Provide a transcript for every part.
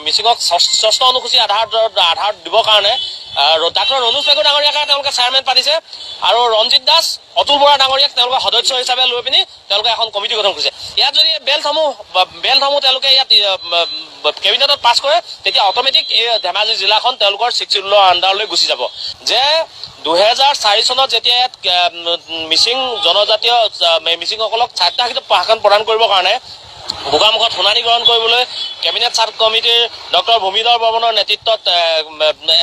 মিচিঙক ষষ্ঠ অনুসূচী আধাৰত দিবৰ কাৰণে ডাক্তৰ ৰণোজ পেগু ডাঙৰীয়াকে তেওঁলোকে চেয়াৰমেন পাতিছে আৰু ৰঞ্জিত দাস, অতুল বৰা ডাঙৰীয়াক তেওঁলোকে সদস্য হিচাপে লৈ পিনি তেওঁলোকে এখন কমিটি গঠন কৰিছে। ইয়াত যদি বেল্টসমূহ তেওঁলোকে ইয়াত কেবিনেটত পাছ কৰে, তেতিয়া অট'মেটিক এই ধেমাজি জিলাখন তেওঁলোকৰ ছিক্স চিডিউলৰ আণ্ডাৰলৈ গুচি যাব। যে 2004 চনত যেতিয়া ইয়াত মিচিং জনজাতীয় মিচিংসকলক স্বায়ত্তশাসিত শাসন প্ৰদান কৰিবৰ কাৰণে গোগামুখত শুনানি গ্ৰহণ কৰিবলৈ কেবিনেট চাব কমিটিৰ ডক্টৰ ভূমিধৰ বৰ্মনৰ নেতৃত্বত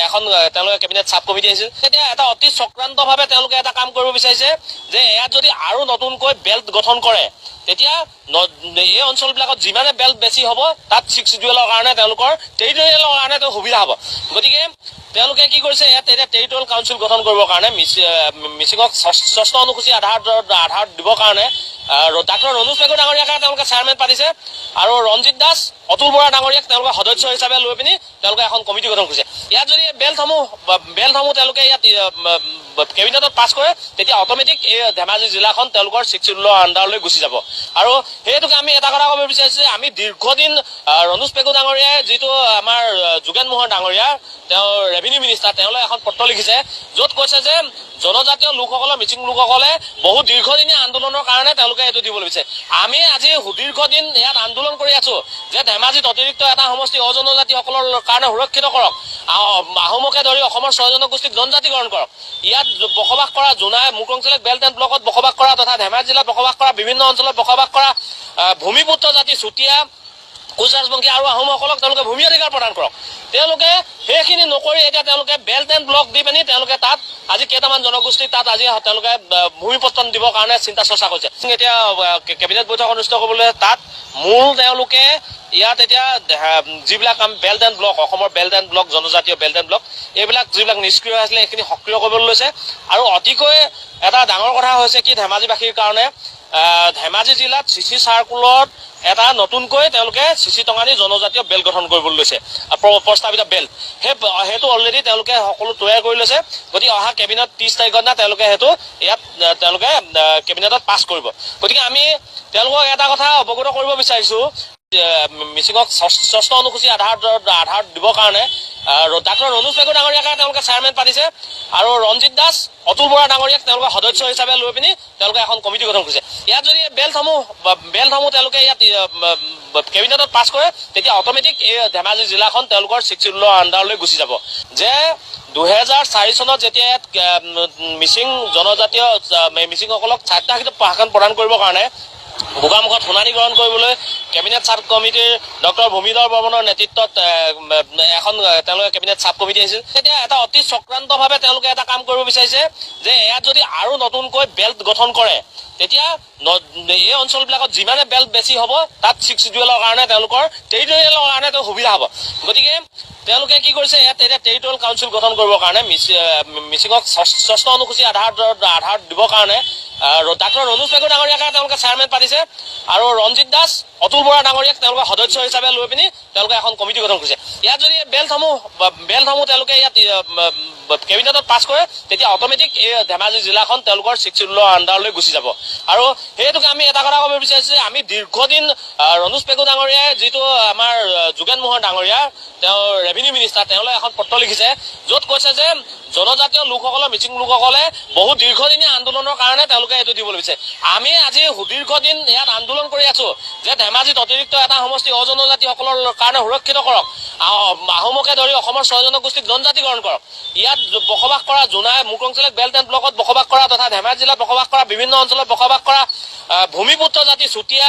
এখন তেওঁলোকে কেবিনেট চাব কমিটি আহিছিল, তেতিয়া এটা অতি চক্ৰান্তভাৱে তেওঁলোকে এটা কাম কৰিব বিচাৰিছে যে ইয়াত যদি আৰু নতুনকৈ বেল্ট গঠন কৰে, তেতিয়া এই অঞ্চলবিলাকত যিমানে বেল্ট বেছি হ'ব, তাত ছিক্স চিডিউলৰ কাৰণে তেওঁলোকৰ টেৰিটৰিয়েলৰ কাৰণে তেওঁ সুবিধা হ'ব। গতিকে তেওঁলোকে কি কৰিছে, ইয়াত এতিয়া টেৰিটৰিয়েল কাউন্সিল গঠন কৰিবৰ কাৰণে মিচিঙক ষষ্ঠ অনুসূচী আধাৰত দিবৰ কাৰণে ডাক্তৰ ৰণোজ পেগু ডাঙৰীয়াকে তেওঁলোকে চেয়াৰমেন পাতিছে আৰু ৰঞ্জিত দাস, অতুল বৰা ডাঙৰীয়াক তেওঁলোকে সদস্য হিচাপে লৈ পিনি তেওঁলোকে এখন কমিটি গঠন কৰিছে। ইয়াত যদি বেল্টসমূহ তেওঁলোকে ইয়াত কেবিনেটত পাছ কৰে, তেতিয়া অট'মেটিক এই ধেমাজি জিলাখন তেওঁলোকৰ ছিক্স চিডিউলৰ আণ্ডাৰলৈ গুচি যাব। আৰু সেইটোকে আমি এটা কথা ক'ব বিচাৰিছোঁ যে আমি দীৰ্ঘদিন ৰণোজ পেগু ডাঙৰীয়াই যিটো আমাৰ যোগেন মোহন ডাঙৰীয়া, তেওঁ ৰেভিনিউ মিনিষ্টাৰ, তেওঁলৈ এখন পত্ৰ লিখিছে, য'ত কৈছে যে জনজাতীয় লোকসকলৰ, মিচিং লোকসকলে বহু দীৰ্ঘদিনীয়া আন্দোলনৰ কাৰণে তেওঁলোকে এইটো দিবলৈ বিচাৰে। আমি আজি সুদীৰ্ঘ দিন ইয়াত আন্দোলন কৰি আছো যে ধেমাজিত অতিৰিক্ত এটা সমষ্টি অজনজাতিসকলৰ কাৰণে সুৰক্ষিত কৰক, আহোমকে ধৰি অসমৰ ছয় জনগোষ্ঠীক জনজাতিকৰণ কৰক। ইয়াত বসবাস কৰা জোনাই মুকংচেলেক বেল্ট এণ্ড ব্লকত বসবাস কৰা তথা ধেমাজি জিলাত বসবাস কৰা, বিভিন্ন অঞ্চলত বসবাস কৰা ভূমিপুত্ৰ জাতি চুতীয়া, কোচ ৰাজবংশী আৰু আহোমসকলক তেওঁলোকে ভূমি অধিকাৰ প্ৰদান কৰক। তেওঁলোকে সেইখিনি নকৰি এতিয়া তেওঁলোকে বেল্ট এণ্ড ব্লক দি পিনি তেওঁলোকে তাত আজি কেইটামান জনগোষ্ঠী তাত আজি তেওঁলোকে ভূমি পট্টন দিবৰ কাৰণে চিন্তা চৰ্চা কৰিছে। এতিয়া কেবিনেট বৈঠক অনুষ্ঠিত কৰিবলৈ তাত মূল তেওঁলোকে ইয়াত এতিয়া যিবিলাক কাম বেল্ট এণ্ড ব্লক, অসমৰ বেল্ট এণ্ড ব্লক, জনজাতীয় বেল্ট এণ্ড ব্লক, এইবিলাক যিবিলাক নিষ্ক্ৰিয় আছিলে, সেইখিনি সক্ৰিয় কৰিবলৈ লৈছে। আৰু অতিকৈ এটা ডাঙৰ কথা হৈছে কি, ধেমাজিবাসীৰ কাৰণে ধেমাজি জিলাত চিচি চাৰ্কুলত এটা নতুনকৈ তেওঁলোকে চিচি টঙানী জনজাতীয় বেল্ট গঠন কৰিবলৈ লৈছে। প্ৰস্তাৱিত বেল্ট সেইটো অলৰেডি তেওঁলোকে সকলো তৈয়াৰ কৰি লৈছে। গতিকে অহা কেবিনেট 30 তাৰিখৰ দিনা তেওঁলোকে সেইটো ইয়াত তেওঁলোকে কেবিনেটত পাছ কৰিব। গতিকে আমি তেওঁলোকক এটা কথা অৱগত কৰিব বিচাৰিছো, মিচিঙক ষষ্ঠ অনুসূচী আধাৰত দিবৰ কাৰণে ডাক্তৰ ৰণোজ পেগু ডাঙৰীয়াকে তেওঁলোকে চেয়াৰমেন পাতিছে আৰু ৰঞ্জিত দাস, অতুল বৰা ডাঙৰীয়াক তেওঁলোকে সদস্য হিচাপে লৈ পিনি তেওঁলোকে এখন কমিটি গঠন কৰিছে। ইয়াত যদি বেল্টসমূহ তেওঁলোকে ইয়াত কেবিনেটত পাছ কৰে, তেতিয়া অট'মেটিক এই ধেমাজি জিলাখন তেওঁলোকৰ ছিক্স চিডিউলৰ আণ্ডাৰলৈ গুচি যাব। যে 2004 চনত যেতিয়া ইয়াত মিচিং জনজাতীয় মিচিংসকলক স্বায়ত্তশাসিত শাসন প্ৰদান কৰিবৰ কাৰণে গোগামুখত শুনানি গ্ৰহণ কৰিবলৈ কেবিনেট চাব কমিটিৰ ডক্টৰ ভূমিধৰ বৰ্মনৰ নেতৃত্বত এখন তেওঁলোকে কেবিনেট চাব কমিটি আহিছিল, তেতিয়া এটা অতি চক্ৰান্তভাৱে তেওঁলোকে এটা কাম কৰিব বিচাৰিছে যে ইয়াত যদি আৰু নতুনকৈ বেল্ট গঠন কৰে, তেতিয়া এই অঞ্চলবিলাকত যিমানে বেল্ট বেছি হ'ব, তাত ছিক্স চিডিউলৰ কাৰণে তেওঁলোকৰ টেৰিটৰিয়েলৰ কাৰণে তেওঁ সুবিধা হ'ব। গতিকে তেওঁলোকে কি কৰিছে, ইয়াত এতিয়া টেৰিটৰিয়েল কাউন্সিল গঠন কৰিবৰ কাৰণে মিচিঙক ষষ্ঠ অনুসূচী আধাৰত দিবৰ কাৰণে ডাক্তৰ ৰণোজ পেগু ডাঙৰীয়াকে তেওঁলোকে চেয়াৰমেন পাতিছে আৰু ৰঞ্জিত দাস, অতুল বৰা ডাঙৰীয়াক তেওঁলোকে সদস্য হিচাপে লৈ পিনি তেওঁলোকে এখন কমিটি গঠন কৰিছে। ইয়াত যদি বেল্টসমূহ তেওঁলোকে ইয়াত কেবিনেটত পাছ কৰে, তেতিয়া অট'মেটিক এই ধেমাজি জিলাখন তেওঁলোকৰ ছিক্স চিডিউলৰ আণ্ডাৰলৈ গুচি যাব। আৰু সেইটোকে আমি এটা কথা ক'ব বিচাৰিছোঁ যে আমি দীৰ্ঘদিন ৰণোজ পেগু ডাঙৰীয়াই যিটো আমাৰ যোগেন মোহন ডাঙৰীয়া, তেওঁ ৰেভিনিউ মিনিষ্টাৰ, তেওঁলৈ এখন পত্ৰ লিখিছে, য'ত কৈছে যে জনজাতীয় লোকসকলৰ, মিচিং লোকসকলে বহু দীৰ্ঘদিনীয়া আন্দোলনৰ কাৰণে তেওঁলোকে এইটো দিবলৈ বিচাৰে। আমি আজি সুদীৰ্ঘ দিন ইয়াত আন্দোলন কৰি আছো যে ধেমাজিত অতিৰিক্ত এটা সমষ্টি অজনজাতিসকলৰ কাৰণে সুৰক্ষিত কৰক, আহোমকে ধৰি অসমৰ ছয় জনগোষ্ঠীক জনজাতিকৰণ কৰক। ইয়াত বসবাস কৰা জোনাই মুকংচেলেক বেল্ট এণ্ড ব্লকত বসবাস কৰা তথা ধেমাজি জিলাত বসবাস কৰা, বিভিন্ন অঞ্চলত বসবাস কৰা ভূমিপুত্ৰ জাতি চুতীয়া,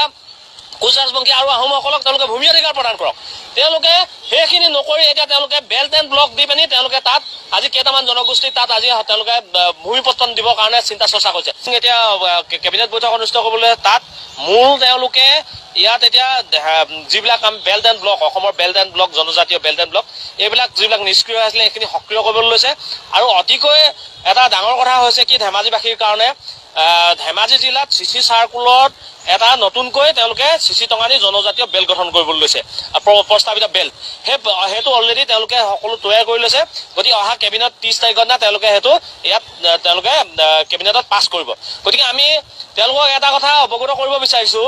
কোচ ৰাজবংশী আৰু আহোমসকলক তেওঁলোকে ভূমি অধিকাৰ প্ৰদান কৰক। তেওঁলোকে সেইখিনি নকৰি এতিয়া তেওঁলোকে বেল্ট এণ্ড ব্লক দি পিনি তেওঁলোকে তাত আজি কেইটামান জনগোষ্ঠী তাত আজি তেওঁলোকে ভূমি পট্টন দিবৰ কাৰণে চিন্তা চৰ্চা কৰিছে। এতিয়া কেবিনেট বৈঠক অনুষ্ঠিত কৰিবলৈ তাত মূল তেওঁলোকে ইয়াত এতিয়া যিবিলাক কাম বেল্ট এণ্ড ব্লক, অসমৰ বেল্ট এণ্ড ব্লক, জনজাতীয় বেল্ট এণ্ড ব্লক, এইবিলাক যিবিলাক নিষ্ক্ৰিয় আছিলে, সেইখিনি সক্ৰিয় কৰিবলৈ লৈছে। আৰু অতিকৈ এটা ডাঙৰ কথা হৈছে কি, ধেমাজিবাসীৰ কাৰণে ধেমাজি জিলাত চিচি চাৰ্কুলত এটা নতুনকৈ তেওঁলোকে চিচি টঙানী জনজাতীয় বেল্ট গঠন কৰিবলৈ লৈছে। প্ৰস্তাৱিত বেল্ট সেইটো অলৰেডি তেওঁলোকে সকলো তৈয়াৰ কৰি লৈছে। গতিকে অহা কেবিনেট 30 তাৰিখৰ দিনা তেওঁলোকে সেইটো ইয়াত তেওঁলোকে কেবিনেটত পাছ কৰিব। গতিকে আমি তেওঁলোকক এটা কথা অৱগত কৰিব বিচাৰিছোঁ।